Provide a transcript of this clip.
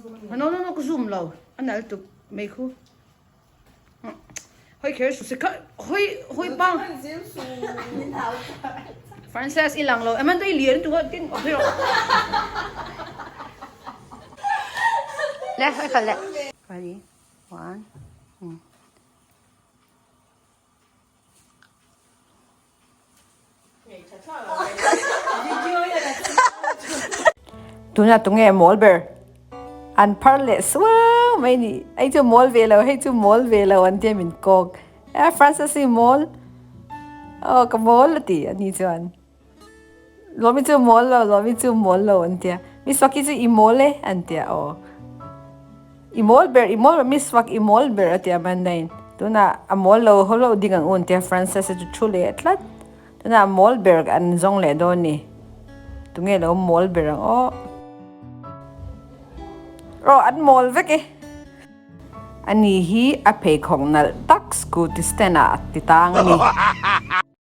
No no no ka zoom lo a nal tuk mei khu hoi kher su se kha hoi hoi pa Frances i lang lo Amanda i lian tu tin hoi ro le hoi khal le ready one Tuna tunge mawl ber an phar leh suau mai ni hei chu mawl ve lo hei chu mawl ve lo an tia min kawk e Francis hi mawl aw ka mawl a ti a ni chuan Lawmi chu mawl lo Lawmi chu mawl lo an tia Miss Waki chu i mawl e an tia aw i mawl ber i mawl ber Miss Wak i mawl ber a tia Amanda-in tunah a mawl lo haw lo ding ang u an tia Francis-a chu thu leh tlat tunah a mawl ber an zawng leh dawn ni tunge lo mawl ber ang aw aw an mawl vek e. Ani hi a pheikhawk nalh tak scooty stand ah a ti tang a ni.